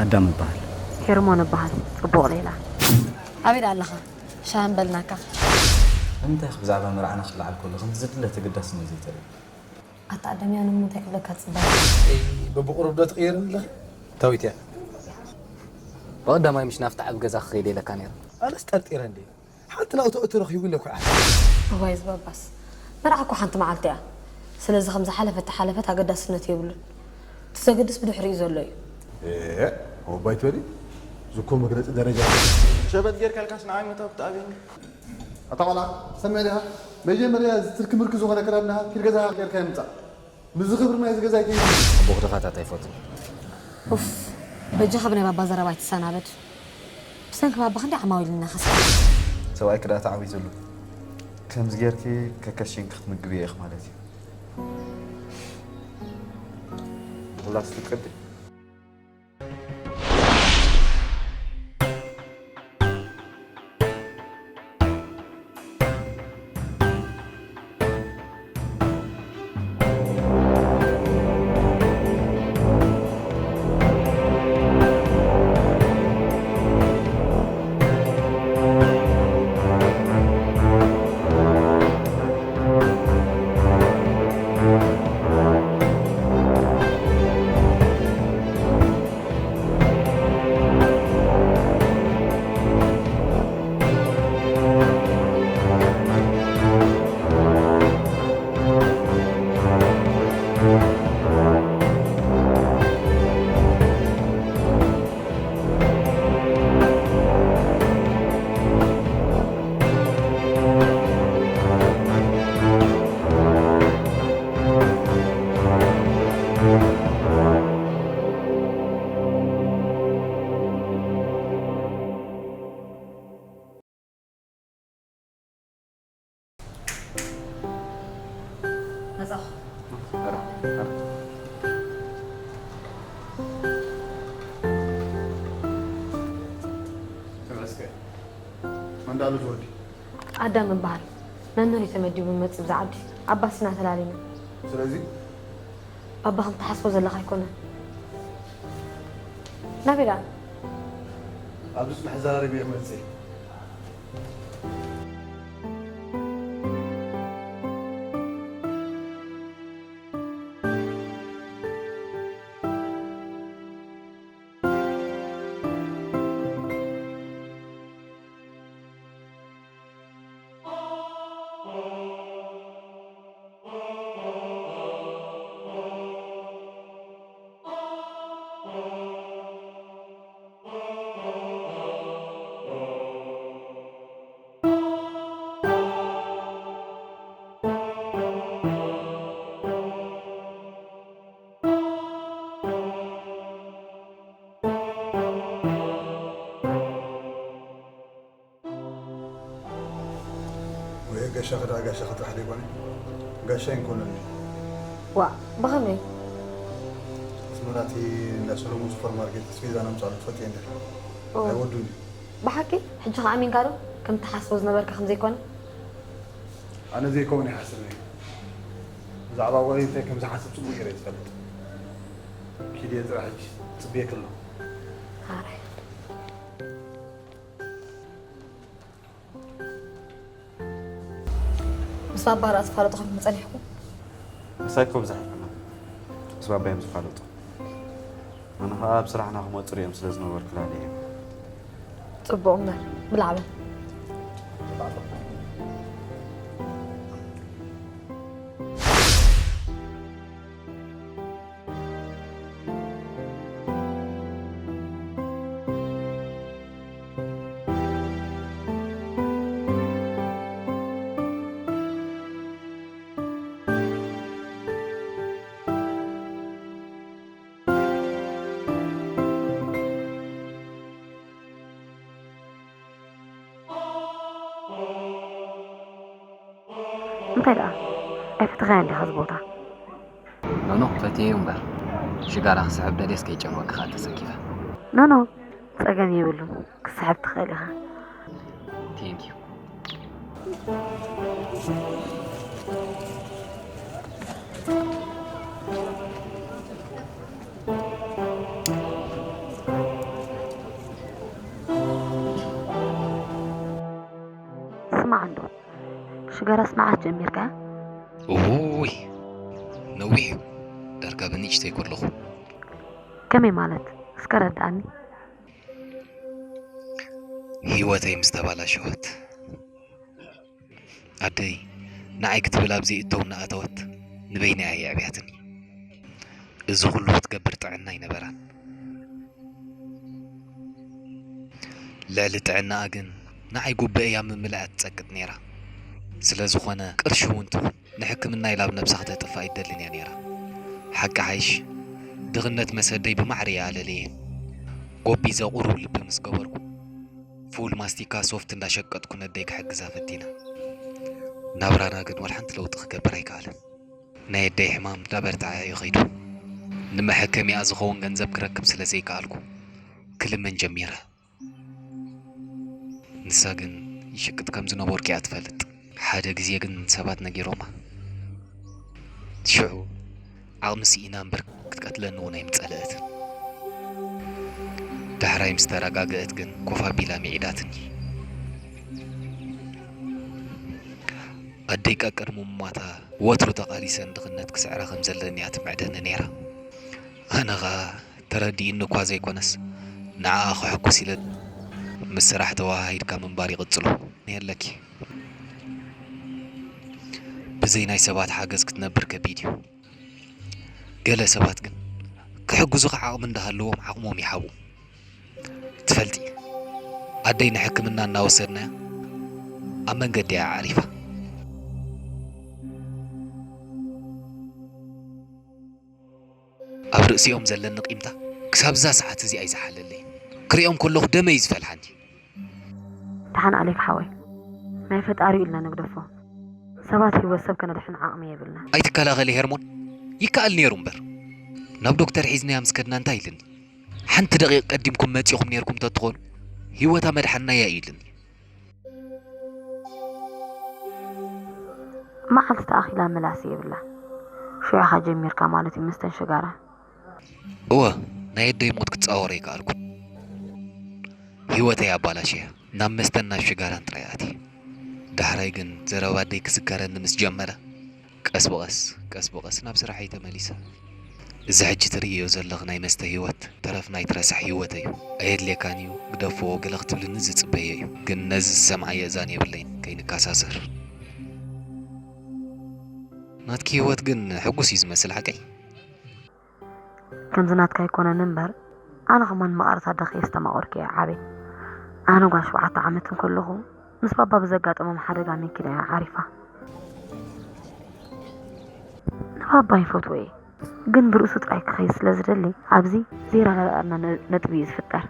ኣዳም እበሃል። ሄርሞን እበሃል። ጽቡቕ ሌላ። ኣበይ ደኣ ኣለኻ? ሻሂ ምበልናካ። ንምንታይ ኢኺ ብዛዕባ መርዓና ክለዓል ከሎ ከምቲ ዝድለ ተገዳስነት ዘይተርኢ? ኣታ ኣዳም፣ ያው ንምንታይ ክብለካ ጽባሕ? በብቑሩብ ዶ ትቕየር ኣለኺ? ታዊት እያ። ብቐዳማይ ምሽ ናብቲ ዓቢ ገዛ ክኸይድ ኢለካ ነይረ። ኣነስ ጠርጢረ እንዴ ሓንቲ ናውቲ እትረኺቡ ኢለ ኩዓ። እዋይ ዝባባስ፣ መርዓ እኮ ሓንቲ መዓልቲ እያ። ስለዚ ከም ዝሓለፈት ተሓለፈት ኣገዳስነት የብሉን። እቲ ዘገድስ ብድሕሪኡ ዘሎ እዩ። እወ ኣይትበሊ። ዝኮ መግለፂ ደረጃ። ሸበጥ ጌርካ ኢልካስ ንዓይ መታው ክትኣብየኒ። ኣታ ቆልዓ ሰምዕ ዲኻ? መጀመርያ እዚ ትርኪ ምርኪ ዝኾነ ክዳንና ኪድ ገዛ ጌርካ ይምፃእ። ምስዚ ክብሪ ናይዚ ገዛ ኣይከይድን። ኣቦ ክደፋታት ኣይፈቱን። ኡፍ፣ በጃኻ ብናይ ባባ ዘረባ ኣይትሰናበድ። ብሰንኪ ባባ ክንደይ ዓማዊል እናኸሰረ። ሰብኣይኪ ደኣ ተዓዊቱሉ። ከምዚ ጌርኪ ከከሽንኪ ክትምግብዮ ኢኺ ማለት እዩ። ኹላስ ትቅዲ። መጻኹ። ተመስገን። መን ዳሉ ትወዲ? ኣዳም እበሃል። መምህር እዩ ተመዲቡ ዝመጽእ ብዛ ዓዲ። ኣባስ ኢና ተላሊና። ስለዚ ባባ ከም ትሓስቦ ዘለኻ ኣይኮነን። ናበይ ደኣ? ኣብዚ ጽናሕ ዘራሪበ እየ መጽእ። ወይ ጋሻ ከዳ ጋሻ ከጥራሕ ደይኮነ ጋሻ ይንኮነኒ። ዋ፣ ብኸመይ? ኣስመራቲ እንዳ ሰሎሞን ሱፐር ማርኬት ኣስቤዛ ነምጻሉ ትፈልጥዮ እንዲኻ? ኦ። ኣይወዱን እዩ። ብሓቂ? ሕጂ ከኣ ኣሚንካ ዶ? ከም ትሓስቦ ዝነበርካ ከም ዘይኮነ? ኣነ ዘይከውን ይሓስብ ነይ። ብዛዕባ ወለይ እንታይ ከም ዝሓስብ ጽቡቕ ገይረ እየ ዝፈልጥ። ኪድየ ጥራሕ ሕጂ ጽብየኪ ኣለኹ። ሓራይ። ምስ ባባ ርኣ ትፋለጡ ከይኩም ጸኒሕኩም? ምሳይ እኮ ብዙሕ ኣይኮነን። ምስ ባባ እዮም ዝፋለጡ። ኣነ ኸዓ ኣብ ስራሕና ክመጹ ርእዮም ስለ ዝነበርኩ ላለ እዮም። ጽቡቕ እምበር፣ ብላዕ በል። እንታይ ደኣ? ኣይፈተኻዮን ዲኻ እዚ ቦታ? ኖኖ፣ ፈትየዮ እምበር። ሽጋራ ክስሕብ ደልየስ ከይጨንወኪ ከኣ ተሰኪፈ። ኖኖ፣ ጸገም የብሉን። ክስሕብ ትኽእል ኢኻ። Thank you። ዓንዶ፣ ሽጋራስ መዓስ ጀሚርካ? ውይ፣ ነዊሕ እዩ። ዳርጋ ብንእሽተይ ከለኹ። ከመይ ማለት? እስከ ረድኣኒ። ህይወተይ ምስ ተባላሸወት፣ ኣደይ ንዓይ ክትብል ኣብ ዘይእተው እናኣተወት፣ ንበይነይ ኣየዕብያትኒ። እዚ ኩሉ ክትገብር ጥዕና ኣይነበራን። ልዕሊ ጥዕናኣ ግን ንዓይ ጉበኤያ ምምላኣ ትጸቅጥ ነይራ። ስለ ዝኾነ ቅርሺ እውን ትኹን ንሕክምና ኢላ ኣብ ነብሳ ክተጥፍእ ኣይደልን እያ ነይራ። ሓቂ ሓይሽ ድኽነት መሰደይ ብማዕረ እያ ኣለለየ። ጎቢዘ ቁሩብ ልቢ ምስ ገበርኩ፣ ፉል ማስቲካ ሶፍት እንዳሸቀጥኩ ነደይ ክሕግዛ ፈቲነ። ናብራና ግን ወላ ሓንቲ ለውጢ ክገብር ኣይከኣለን። ናይ ኣደይ ሕማም እንዳበርትዐ እዩ ኸይዱ። ንመሐከሚኣ ዝኸውን ገንዘብ ክረክብ ስለ ዘይከኣልኩ ክልምን ጀሚረ። ንሳ ግን ይሽቅጥ ከም ዝነበርኩ እያ ትፈልጥ። ሓደ ግዜ ግን ሰባት ነጊሮማ። ሽዑ ዓቕሚ ስኢና እምበር ክትቀትለኒ እውን ኣይምጸለአትን። ዳሕራይ ምስ ተረጋገአት ግን ኮፍ ኣቢላ ምዒዳትኒ። ኣደይ ቀቅድሚ ምሟታ ወትሩ ተቓሊሰን ድኽነት ክስዕራ ከም ዘለኒ እያ ትምዕደኒ ነይራ። ኣነ ኸኣ ተረዲእኒ እኳ ዘይኮነስ፣ ንዓኣ ከሐጉስ ኢለ ምስ ስራሕ ተወሃሂድካ ምንባር ይቕጽሎ። የለኪ። ብዘይ ናይ ሰባት ሓገዝ ክትነብር ከቢድ እዩ። ገለ ሰባት ግን ክሕግዙኻ ዓቕሚ እንዳሃለዎም ዓቕሞም ይሃቡ። ትፈልጢ፣ ኣደይ ንሕክምና እናወሰድናያ ኣብ መንገዲ እያ ዓሪፋ። ኣብ ርእሲኦም ዘለኒ ቂምታ ክሳብ እዛ ሰዓት እዚኣ ኣይዝሓለለይን። ክሪኦም ከለኹ ደመይ እዩ ዝፈልሓኒ። ደሓን ኣሌክ ሓወይ፣ ናይ ፈጣሪ ኢልና ንግደፎ። ሰባት ህይወት ሰብ ከነድሕን ዓቕሚ የብልና። ኣይትከላኸሊ ሄርሞን፣ ይከኣል ነይሩ እምበር። ናብ ዶክተር ሒዝናያ ምስ ከድና እንታይ ኢልኒ? ሓንቲ ደቂቕ ቀዲምኩም መጺኹም ነይርኩም ተትኾኑ፣ ህይወታ መድሓንና እያ ኢልኒ። መዓልቲ ተኣኺላ መላሲ የብላ። ሽዑኻ ጀሚርካ ማለት እዩ መስተን ሽጋራ። እወ፣ ናይ ኣደይ ሞት ክጻወሮ ኣይከኣልኩን። ህይወተይ ኣባላሽያ ናብ መስተን ናብ ሽጋራን ጥራይ ኣትየ። ዳሕራይ ግን ዘረባ ኣደይ ክዝከረኒ ምስ ጀመረ፣ ቀስ ብቐስ ቀስ ብቐስ ናብ ስራሐይ ተመሊሰ። እዚ ሕጂ ትርእዮ ዘለኺ ናይ መስተ ህይወት ተረፍ ናይቲ ረሳሕ ህይወተይ እዩ። ኣየድልየካን እዩ፣ ግደፎ ገለ ክትብልኒ ዝጽበዮ እዩ። ግን ነዚ ዝሰምዓ የእዛን የብለይን፣ ከይንከሳሰር። ናትኪ ህይወት ግን ሕጉስ እዩ ዝመስል ሓቀይ? ከምዚ ናትካ ኣይኮነን እምበር፣ ኣነ ከማን መቐረት ኣደኺ እየ ዝተማቐርኩ እየ ዓብየ። ኣነ ጓል ሸውዓተ ዓመት እንከለኹ ምስ ባባ ብዘጋጠሞም ሓደጋ መኪና እያ ዓሪፋ። ንባባ ይፈትዎ እየ፣ ግን ብርእሱ ጥራይ ክኸይድ ስለ ዝደሊ ኣብዚ ዘይረዳዳእና ነ- ነጥቢ እዩ ዝፍጠር።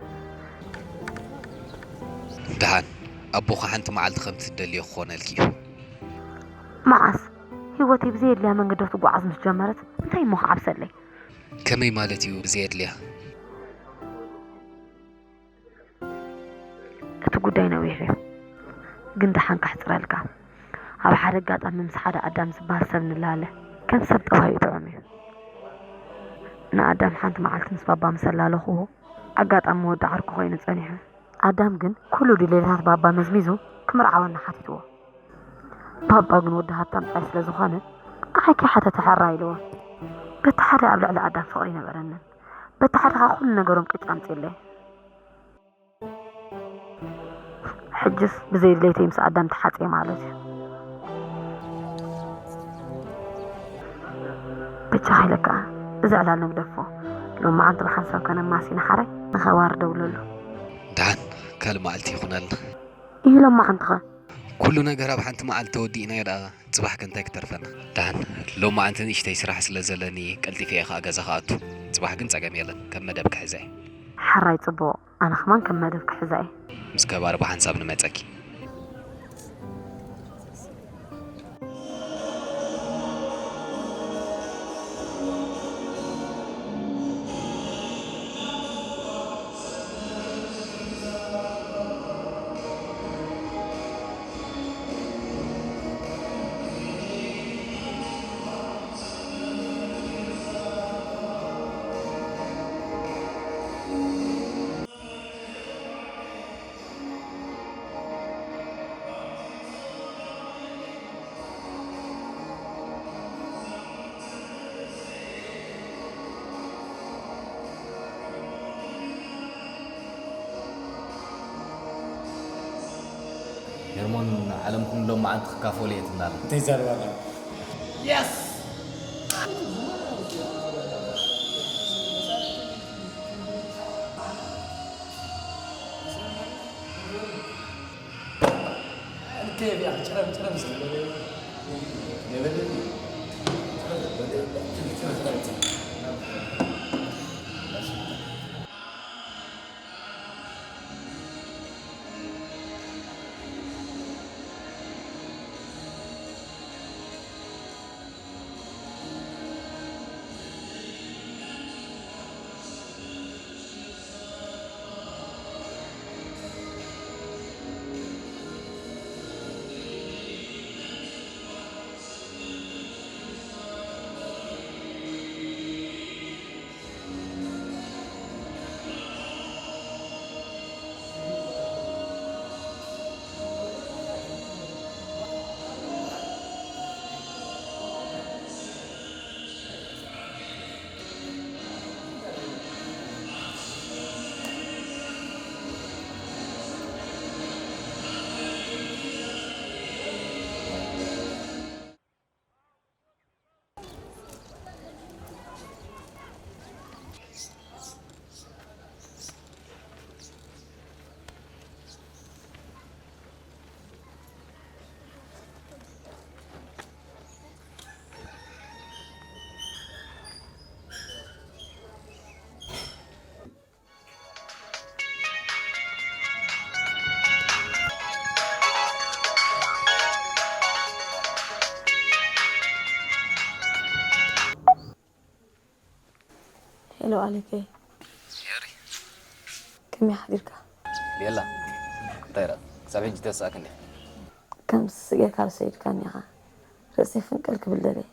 ደሓን ኣቦኻ ሓንቲ መዓልቲ ከምቲ ትደልዮ ክኾነልኪ እዩ። መዓስ ህይወተይ ብዘየድልያ መንገዲ ክትጓዓዝ ምስ ጀመረት እንታይ እሞ ክዓብሰለይ? ከመይ ማለት እዩ ብዘየድልያ? እቲ ጉዳይ ነዊሕ እዩ፣ ግን ደሓን ከሕጽረልካ። ኣብ ሓደ ኣጋጣሚ ምስ ሓደ ኣዳም ዝበሃል ሰብ ንላለ። ከም ሰብ ጠባዩ ጥዑም እዩ። ንኣዳም ሓንቲ መዓልቲ ምስ ባባ ምስ ኣላለኹዎ፣ ኣጋጣሚ ወዲ ዓርኩ ኮይኑ ጸኒሑ። ኣዳም ግን ኩሉ ድሌታት ባባ መዝሚዙ ክምርዓወኒ ሓቲትዎ። ባባ ግን ወዲ ሃብታም ጥራይ ስለ ዝኾነ፣ ንዓይ ከይሓተተ ሕራይ ኢልዎ። በቲ ሓደ ኣብ ልዕሊ ኣዳም ፍቕሪ ኣይነበረንን፣ በቲ ሓደ ኸኣ ኩሉ ነገሮም ቂጭ ኣምጺኡለይ። ሕጅስ ብዘይ ድሌተይ ምስ ኣዳም ተሓጽየ ማለት እዩ። ብቻ ኢለ ከኣ እዚ ዕላል ንግደፎ። ሎማዓንቲ ብሓንሳብ ከነማሲና ሓራይ ንኸባር ደውለሉ። ደሓን ካልእ መዓልቲ ይኹነልና። ይህ ሎማዓንትኸ? ኩሉ ነገር ኣብ ሓንቲ መዓልቲ ተወዲእናዮ ደኣ ጽባሕ ከ እንታይ ክተርፈና? ደሓን ሎማዓንቲ ንእሽተይ ስራሕ ስለ ዘለኒ ቀልጢፈ እየ ከኣ ገዛ ክኣቱ። ጽባሕ ግን ጸገም የለን፣ ከም መደብ ክሕዘ እየ። ሓራይ ጽቡቕ፣ ኣነ ከማን ከም መደብ ክሕዛ እየ። ምስ ከባር ብሓንሳብ ንመጸኪ። ሄርሞን ዓለምኩም ሎም መዓልቲ ክካፈሉ እየ ትብላና። እንታይ ይዛረብ ኣሎ? የስ! ሄሎ ኣሌከይ፣ ከመይ ሓዲርካ? ቤላ፣ እንታይ ደኣ ክሳብ ሕጂ ተሳእክ እንዲኻ? ከም ስስእ ጌርካ ዶ ሰዲድካኒ ኢኻ? ርእሰይ ፍንቅል ክብል ደልየ።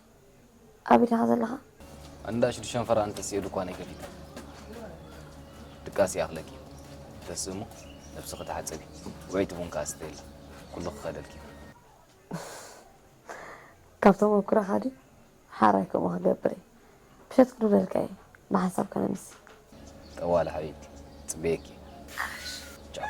ኣበይ ዲኻ ዘለኻ? እንዳ ሽዱሽተ ሸንፈራ እንተስየ ድኳነይ ከፊተ ድቃስ ይኣኽለኪ። ተስእሙ ነብስኺ ተሓጸቢ፣ ውዕይቲ ቡን ከኣ ስተየላ፣ ኩሉ ክኸደልኪ። ካብ ተመኩሮኻ ድዩ? ሓራይ ከምኡ ክገብር እየ። ምሸት ክድውለልካ እየ፣ ብሓንሳብ ከነምሲ። ጠዋሊ ሓቢብቲ፣ ጽበየኪ። ቻው።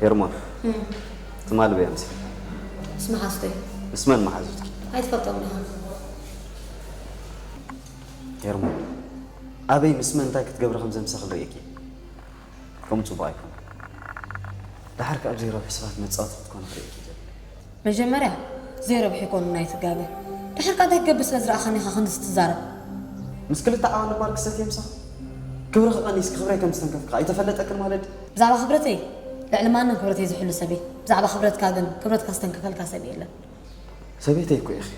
ሄርሞን፣ ትማል በይ ኣምሲ ምስ መሓዙተይ። ምስ መን መሓዙትኪ? ኣይትፈልጦም ኢኻ። ሄርሞን፣ ኣበይ ምስ መን እንታይ ክትገብሪ ከም ዘምሰኺ ርእየኪ። ከምኡ ጽቡቕ ኣይኮነን። ደሓር ከኣ ኣብ ዘይረብሑ ሰባት መጻወቲ ክትኮኒ ክርእየኪ ይደሊ። መጀመርያ ዘይረብሑ ይኮኑ ናይ ትጋገ። ድሕር ከ እንታይ ክገብር ስለ ዝረኣኻኒ ኢኻ ክንድዚ ትዛረብ? ምስ ክልተ ዓዋን እምበር ክሰትየ ምሳኺ ክብርኺ ቀኒስኪ ክብረይ ከም ዝተንከፍኪ ኣይተፈለጠክን ማለት ድዩ? ብዛዕባ ክብረተይ ልዕሊ ማንም ክብረተይ ዝሕሉ ሰብ እየ። ብዛዕባ ክብረትካ ግን ክብረትካ ዝተንከፈልካ ሰብ የለን። ሰበይተይ እኮ ኢኺ።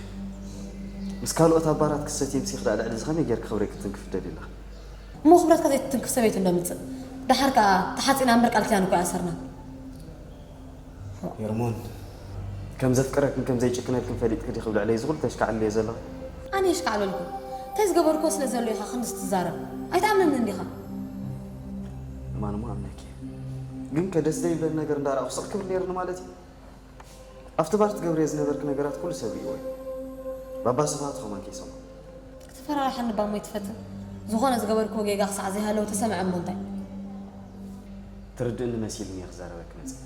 ምስ ካልኦት ኣባራት ክሰትየ ምሲኺ ደኣ ልዕሊ እዚ ከመይ ጌርኪ ክብረይ ክትትንክፊ ትደልዪ ኣለኺ? እሞ ክብረትካ ዘይትትንክፍ ሰበይቲ እንዶ ምጽእ። ደሓር ከኣ ተሓጺና እምበር ቃል ኪዳን እኮ ኣይኣሰርናን። ሄርሞን፣ ከም ዘፍቅረክን ከም ዘይጭክነልክን ፈሊጥኪ ዲኺ ኣብ ልዕለይ እዚ ኩሉ ተሽካዕልልዮ ዘለኺ? ኣነ የሽካዕለልኩ? እንታይ ዝገበርክዎ ስለ ዘሎ ኢኻ ክንድዚ ትዛረብ? ኣይትኣምነንን ዲኻ? እማን እሞ ኣምነኪ እየ። ግን ከ ደስ ዘይብለኒ ነገር እንዳረኣኹ ስቕ ክብል ነይሩኒ ማለት እዩ? ኣብቲ ባር ትገብርዮ ዝነበርኪ ነገራት ኩሉ ሰብ ርእይዎ እዩ። ባባ ስብሃት ኸማን ከይሰምዖ። ክትፈራርሓኒ እባ እሞ ኣይትፈትን። ዝኾነ ዝገበርክዎ ጌጋ ክሳዕ ዘይሃለወ ተሰምዐ እሞ እንታይ? ትርድእኒ መሲሉኒ እየ ክዛረበኪ መጺአ።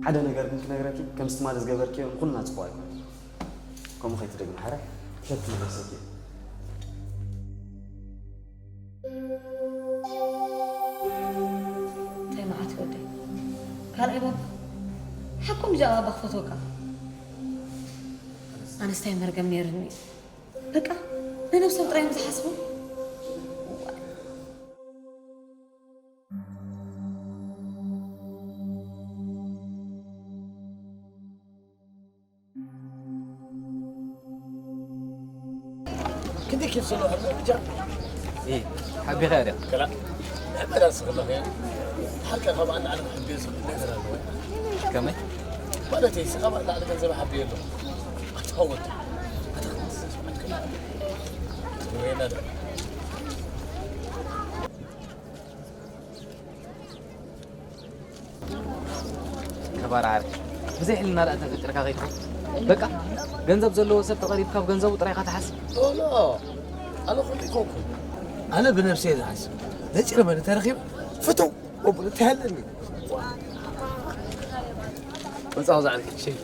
ሓደ ነገር ግን ክነግረኪ፣ ከምዚ ትማሊ ዝገበርክዮ ንኹልና ጽቡቕ ኣይኮነን። ከምኡ ከይትደግሚ ሓራይ። ትፈትኒ ነብሰኪ። እንታይ መዓት እዩ ወደይ? ካልኣይ ባባ ሓቆም ብዛዕባ ባባ ክፈትወካ። ኣነስ እንታይ መርገም ነይርኒ። በቃ ንነብሶም ጥራይ እዮም ዝሓስቡ። ክንደይ ኬፍ ዘሎ ኣሎ ብቻ ሓቢኻ ድያ? ከላ መላስ ከለኸ ሓቂ ካብ ኣላዕሊ ክሕብዮ ዝኽእል ነገር ኣለዎ። ከመይ? ማለተይ፣ እስኻ ካብ ኣላዕሊ ገንዘብ ሓብዮ ኣለኹ። ኣትኸወት። ወይና ደ። ከባር ዓርኪ። ብዘይ ሕልና ደኣ ተፈጢርካ ከይትኸውን። በቃ፣ ገንዘብ ዘለዎ ሰብ ተቐሪብካ፣ ኣብ ገንዘቡ ጥራይ ኢኻ ትሓስብ። ኖ፣ ኖ። ኣነ ከምኡ ኣይኮንኩን። ኣነ ብነብሰይ እየ ዝሓስብ። ነጺረ መን እንተረኺበ፣ ፍትው። ወብሉ እንታይ ኣለኒ? መጻኹ ዝዓርኪ፣ ሸይ።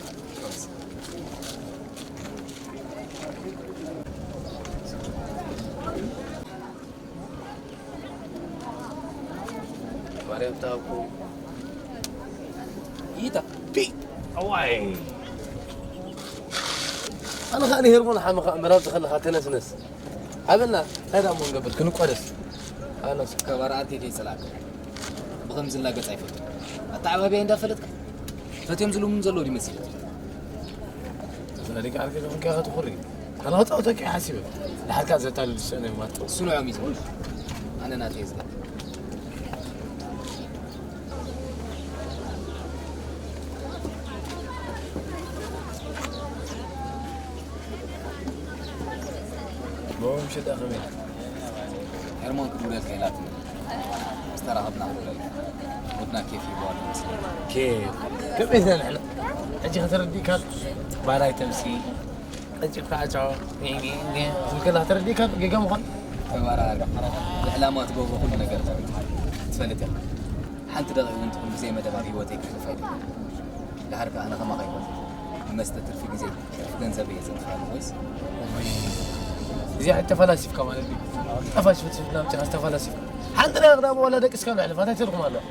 ማርያም ታኩ። ይታ። ፒ። ኣዋይ። ኣነ ኸኣ ንሄርሞን ሓመኻ ምዕራብ ዝኸለኻ ተነስነስ። ኣበልና፣ እንታይ ደኣ እሞ ንገብር፣ ክንቋደስ። ኣነስ። ከባር ኣርኬ ከይጸላእካ። ብኸምዚ ላገጽ ኣይፈቱን። ኣተዓባብያ እንዳፈለጥካ። ፈትዮም ዝልምኑ ዘለዉ ድዩ መሲልካ? ተዛሪግ ዓርኪ ዶ ኮንካ ኢኻ ትኹሪ? ኣነ ክጻወተካ እየ ሓሲበ። ድሓርካ ዘታልል ዝስእነ እዩ ማለት። እሱ ንዖም እዩ ዝብል። ኣነ ናተይ እየ ዝብል። ሎሚ ምሸት ከመይ? ሄርሞን ክድውለልካ ኢላትኒ። ምስ ተራኸብና ክድውለልካ። ሙድና ኬፍ ይበዋል መሰለኝ። ኬፍ? ከመይ ኢልና ንሕለፍ? ሕጂ ከተረዲእካ ባራይ ተምሲ፣ ቀልጢፍካ ኣጫው፣ ጌ፣ ጌ፣ ጌ፣ ዝብል ከላ ተረዲእካ ጌጋ ምዃን። ተባራሪ። ብዕላማ ትገብሮ ኩሉ ነገር ትፈልጥ ኢኻ። ሓንቲ ደቂቕ እውን ትኹን ብዘይ መደብ ኣብ ህይወተይ ክሕልፍ ኣይደልን። ደሓር ከኣ ኣነ ከማኻ ኣይኮንኩን። ንመስተ ትርፊ ግዜ፣ ትርፊ ገንዘብ እየ ዘጥፍኣሉ። ወይስ? እዚኣ ሕጂ ተፈላሲፍካ ማለት እዩ። ጣፋጭ ፍትፍት ናብ ጭራሽ ተፈላሲፍካ። ሓንቲ ደቂቕ ደኣ ዋላ ደቂስካ ንሕልፍ፣ እንታይ ትርጉም ኣለዋ?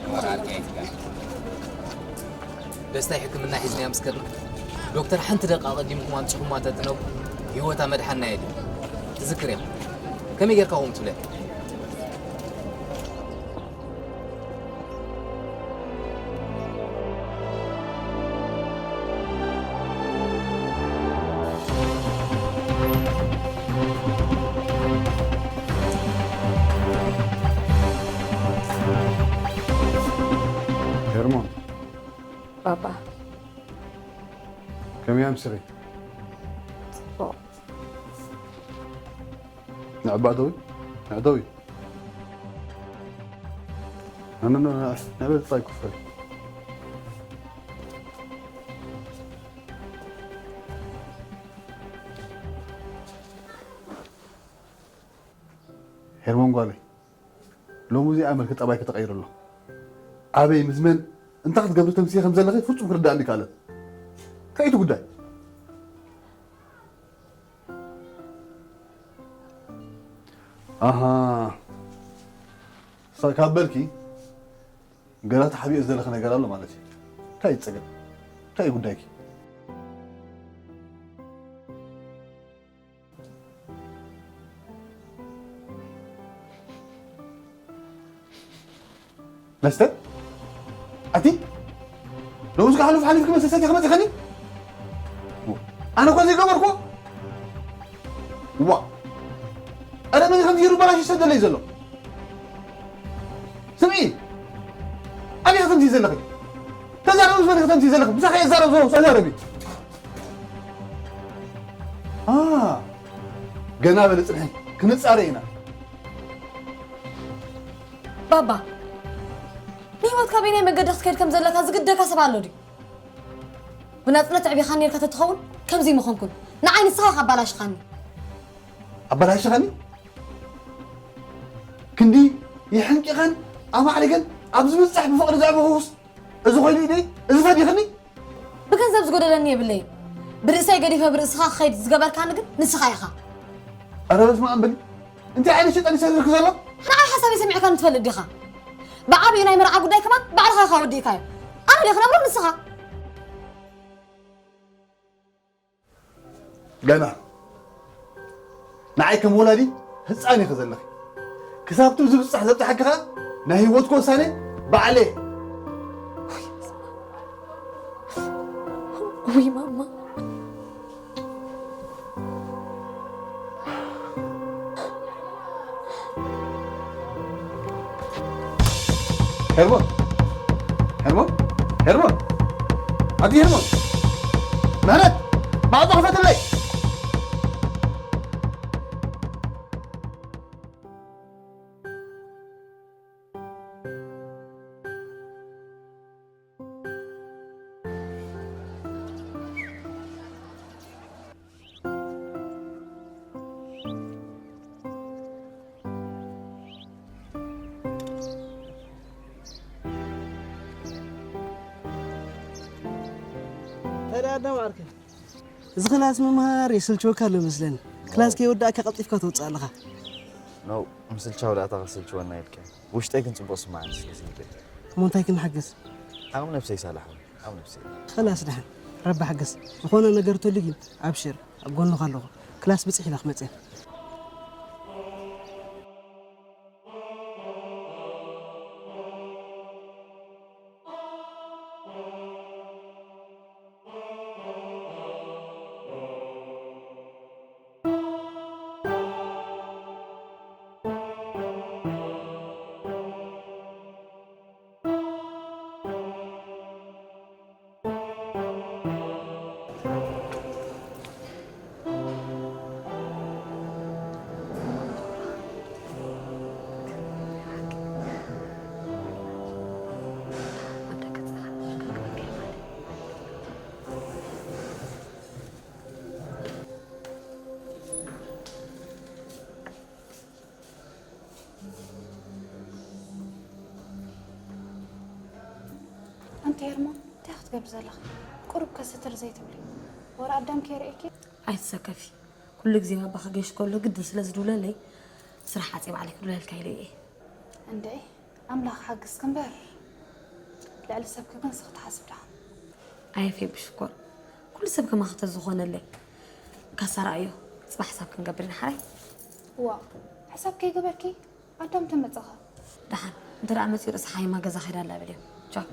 ተባራሪ ኣይትጋዕ። ደስታይ ሕክምና ሒዝናያ ምስ ከድና፣ ዶክተር ሓንቲ ደቂቕ ኣቐዲምኩም ኣምጺኹማ ተትነብሩ፣ ህይወታ መድሓና የድሊ። ትዝክር ኢኻ። ከመይ ጌርካ ከምኡ ትብለያ? ሄርሞን። ባባ። ከመይ ኣምሲኺ? ጽቡቕ። ንዕባ ደዊ? ንዕደዊ? ኖ፣ ኖ፣ ኖ፣ ንዕባ ጻይ ክፈል። ሄርሞን ጓለይ፣ ሎሚ እዚኣ መልክ ጠባይኪ ተቐይሩ ኣሎ። ኣበይ፣ ምስ መን፣ እንታይ ክትገብሪ ተምስየ ከም ዘለኺ ፍጹም ክርድኣኒ ኣይከኣለን። እንታይ እዩ እቲ ጉዳይ? ኣሃ። ሳ-፣ ካብ በልኪ፣ ገና ተሓቢኦ ዘለኺ ነገር ኣሎ ማለት እዩ። እንታይ እዩ ጸገም? እንታይ እዩ ጉዳይኪ? መስተ? ኣቲ? ሎምስ ሓሉፍ ሓሊፍኪ መስተ ሰቲኺ መጺኸኒ? ኣነ እኮ ዘይገበርኩ። ዋ። ኣረ መን ከምዚ ይሩ በላሽ ይሰደለይ ዘሎ? ስምዒ። ኣበይ ከምዚ ዘለኺ? ተዛረቢ፣ መን ከምዚ ዘለኺ? ብዛዕባ የዛረብ ዘሎ ተዛረቢ። አ፣ ገና በለ ጽንሒ፣ ክንጻረ ኢና። ባባ፣ ንህይወት ካበይናይ መገዲ ክትከይድ ከም ዘለካ ዝግደካ ሰብ ኣሎ ድዩ? ብናጽነት ኣዕቢኻኒ ነርካ ተትኸውን ከምዚ ምኾንኩን። ንዓይ ንስኻ ኢኻ ኣባላሽኻኒ። ኣባላሽኻኒ? ክንዲ የሕንቂኸን ኣማዕሪገን ኣብ ዝብጻሕ ብፍቕሪ ዘዕበኹስ እዚ ኮይኑ ኢደይ፣ እዚ ፈዲኽኒ? ብገንዘብ ዝጎደለኒ የብለይን። ብርእሰይ ገዲፈ ብርእስኻ ክኸይድ ዝገበርካኒ ግን ንስኻ ኢኻ። ኧረ በስመ ኣብ በሊ። እንታይ ዓይነት ሸይጣን ይሰርርክ ዘሎ? ንዓይ ሓሳበይ ሰሚዕካኒ ትፈልጥ ዲኻ? ብዓብዩ ናይ መርዓ ጉዳይ ከማን ባዕልኻ ኢኻ ወዲእካዮ። ኣነ ድየ ክነብሮ ንስኻ? ገና ንዓይ ከም ወላዲ ህፃን ኢኺ ዘለኺ። ክሳብ ቱ ዝብፃሕ ዘብፅሓኪ ኸዓ ናይ ህይወትኪ ወሳነ ባዕለ። ውይ ማማ። ሄርሞን፣ ሄርሞን፣ ሄርሞን፣ ኣዲ ሄርሞን፣ ምህረት፣ ማዕጾ ክፈትለይ። ተዳዳም ዓርከይ። እዚ ክላስ ምምሃር የስልችወካ ኣሎ መስለኒ። ክላስ ከይወዳእካ ቀልጢፍካ ትወፅእ ኣለኻ። ኖ፣ ምስልቻው ዳእታ ከስልችወና ኢልካ። ውሽጠይ ግን ፅቡቕ ስማዓኒ ስለ ዘይብል። እሞ እንታይ ክንሓግዝ? ዓቕሚ ነብሰይ ሳላሕ፣ ዓቕሚ ነብሰይ። ኸላስ ደሓን፣ ረቢ ሓገዝ። ዝኾነ ነገር ተልዩ ግን ኣብሽር፣ ኣብ ጎንኻ ኣለኹ። ክላስ ብፅሕ ኢላ ክመፅእ። ኣንቲ ሄርሞን፣ እንታይ ክትገብሪ ዘለኺ? ቁሩብ ከስትር ዘይትብሊ? ወረ ኣዳም ከይርእየኪ? ኣይትሰከፊ። ኩሉ ግዜ ባባ ክገሽ ከሎ ግድን ስለ ዝድውለለይ፣ ስራሕ ዓጽየ ባዕለይ ክድውለልካ ኢለ እየ። እንድዒ፣ ኣምላኽ ሓግዝኪ እምበር፣ ልዕሊ ሰብኪ ግን ንስኺ ትሓስቢ ደሓን። ኣየ ፌቢ ሽኮር፣ ኩሉ ሰብ ከማኺ ተዝኾነለይ። ካሳ ረኣዮ፣ ጽባሕ ሕሳብ ክንገብር ኢና ሓራይ። ዋእ፣ ሕሳብ ከይገበርኪ? ኣዳም ተመጻኻ። ደሓን፣ እንተ ደኣ መጺኡ ርእሲ ሓይማ ገዛ ኸይዳ ኣላ በልዮ። ቻው።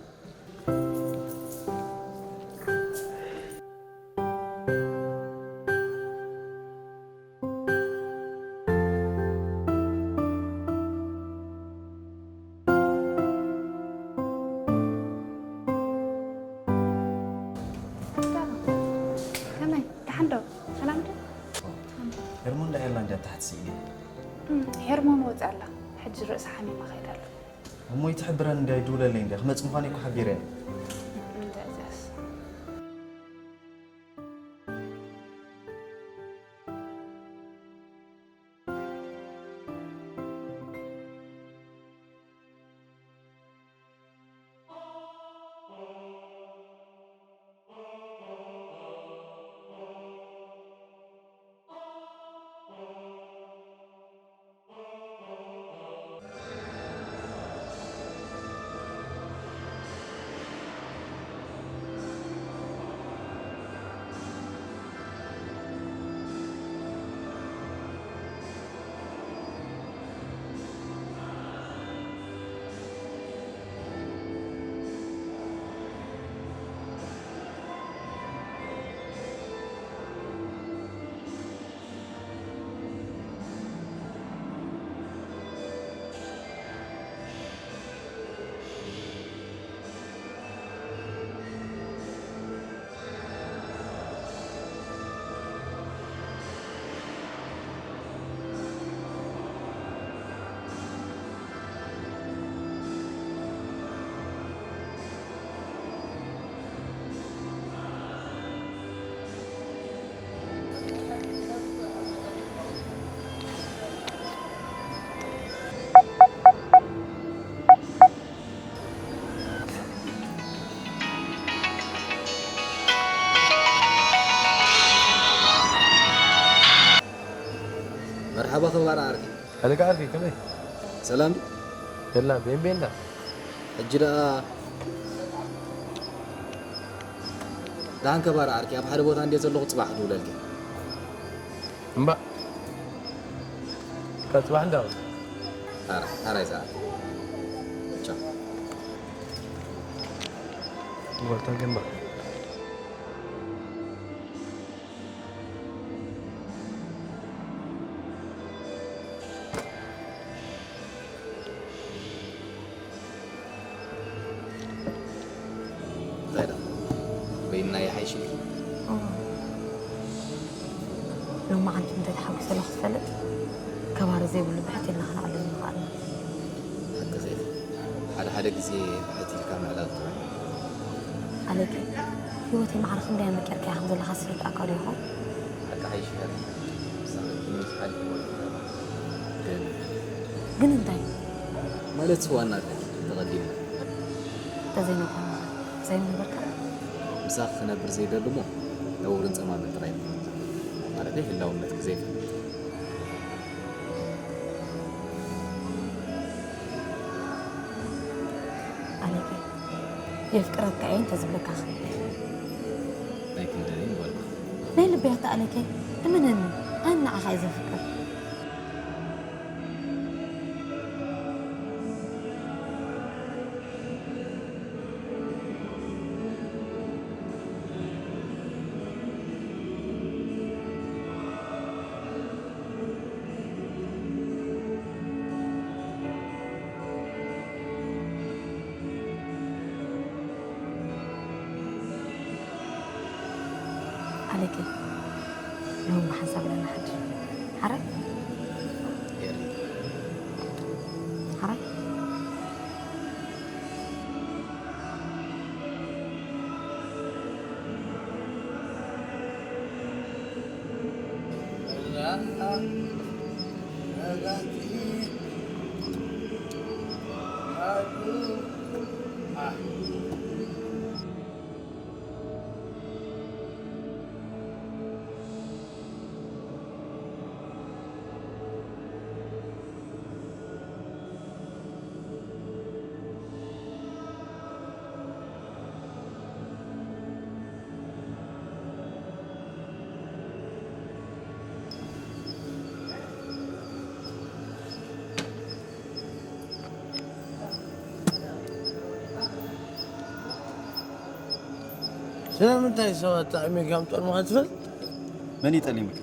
ከመይ? ደሓን ዶ? ሰላም ዶ? ሄርሞን ዳ ኤርላንድ እያ ታሕቲ ስኢነ። እም፣ ሄርሞን ወፂኣ ኣላ። ሕጂ ርእሳ ሓሚማ ከይዳ ኣላ። እሞ ይትሕብረን እንድያ ይድውለለይ እንድያ። ክመጽእ ምዃነይ እኮ ሓቢረን። እም፣ እንድያ እዚያስ። መርሓባ ክባር ዓርኪ። ኣለካ ዓርኪ፣ ከመይ? ሰላም ዲ? የላ፣ ቤን ቤን ዳ? ሕጂ ደኣ ደሓን ከባር ዓርኪ፣ ኣብ ሓደ ቦታ እንድየ ዘለኹ ጽባሕ ክድውለልኪ። እምባእ፣ ካብ ጽባሕ እንዳ። ኣራ፣ ኣራይ ሰዓት። ቻው። ወልታ ገንባ። መዓልቲ እንተ ተሓጒሰ ኢለ ክትፈልጥ፣ ከባሪ ዘይብሉ ብሕቲ ኢልና ክነዕልል ምኽኣልና። ሓቂ ኸይድ። ሓደ ሓደ ግዜ ብሕቲ ኢልካ ምዕላል ጥዑይ። ኣሌኬ፣ ህይወተይ ማዕረ ክንደይ ኣመቂርካያ ከም ዘለኻ ዝርድኣካ ዶ ይኸውን? ሓቂ ሓይሽ ነሪ። ሳቕቲ ምሽ ሓሊፍ ወልድ። ግን ግን እንታይ? ማለት ዋና ኣለኪ ተቐዲሙ። እንተዘይነገርካ፣ ዘይምነበርካ? ምሳኺ ክነብር ዘይደሊ እሞ ነውርን ጸማምን ጥራይ እዩ። ማለተይ ህላውነትኪ ዘይፈልጥ። ኣሌኬ፣ የፍቅረካ እየ እንተዝብለካ ኸ? ናይ ክንደይ ምበልኩ። ናይ ልበይ ኣታ ኣሌኬ፣ እመነኒ፣ ኣነ ንዓኻ እየ ዘፍቅር። ኣሌኬ፣ ሎም ብሓንሳብ ኢና ንሓድር። ሓራይ? ኤሪ። ሓራይ? ስለምንታይ ሰባት ጠቒመካ ምጠቕሙኻ ትፈልጥ? መን እዩ ጠሊሙካ?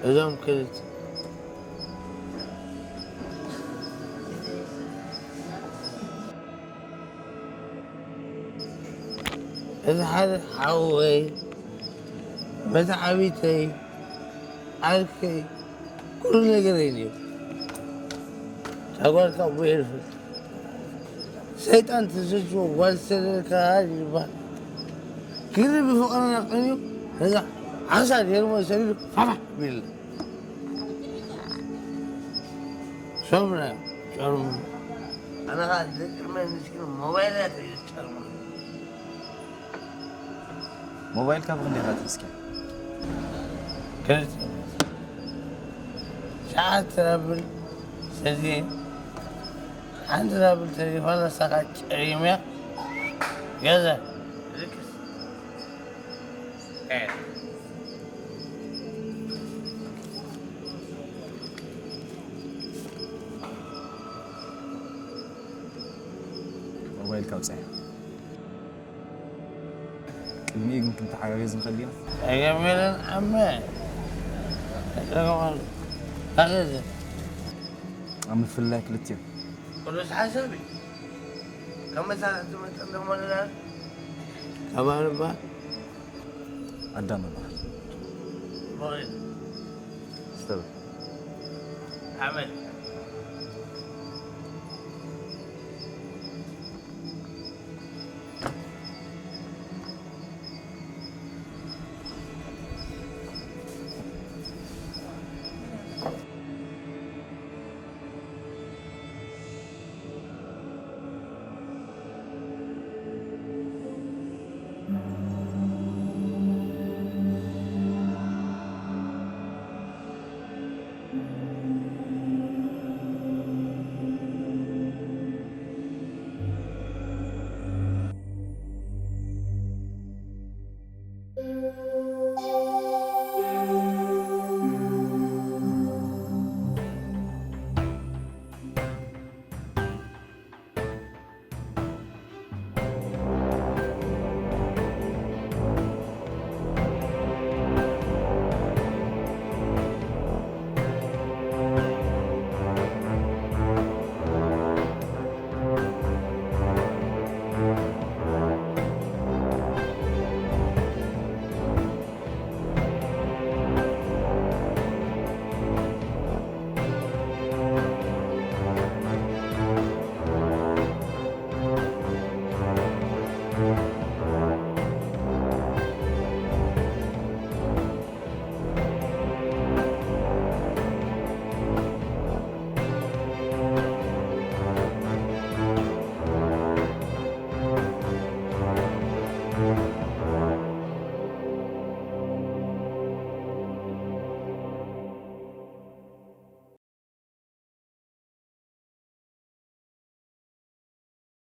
እዞም ክልተ። እዚ ሓደ ሓወይ፣ መተዓቢተይ፣ ዓርከይ፣ ኩሉ ነገረይ ነይሩ። እታ ጓል ካብ ኣቦይ ይርፍድ። ሰይጣን ተሰጅዎ ጓል ዝተደለካ ይባል። ግሪ ብፍቕርና ቀንዩ ነዛ ዓሳ ጀርሞ ሰቢሉ ፋፋ ቢልና። ሶምና ጨርሙ። ኣነ ኸዓ ደቂ መን ምስኪን ሞባይላት እየ ዝጨርሙ። ሞባይልካ ብኽንደይ ኢኻ ትሕዝካ? ክልተ። ሸዓተ ራብል ሰትየ፣ ሓንቲ ራብል ተሪፋ ንሳኻ ጨሪምያ ገዛ። ልክስ። ኤ። ሞባይልካ ኣውፅኣያ። ቅድሚኡ ግን ክንተሓጋገዝ ንኽእል ዲና? ኣይገበረን ዓመ። ኣይገበረን። ኣገዘ። ኣብ ምፍልላይ ክልቲኦም። ቅዱስ ሓሳብ እዩ። ካብ መሳርሕቲ መጠን ደሞ ንላል። ካብ ኣርባ። ኣዳም እበሃል። ሞሪን። ስተብ። ዓመ።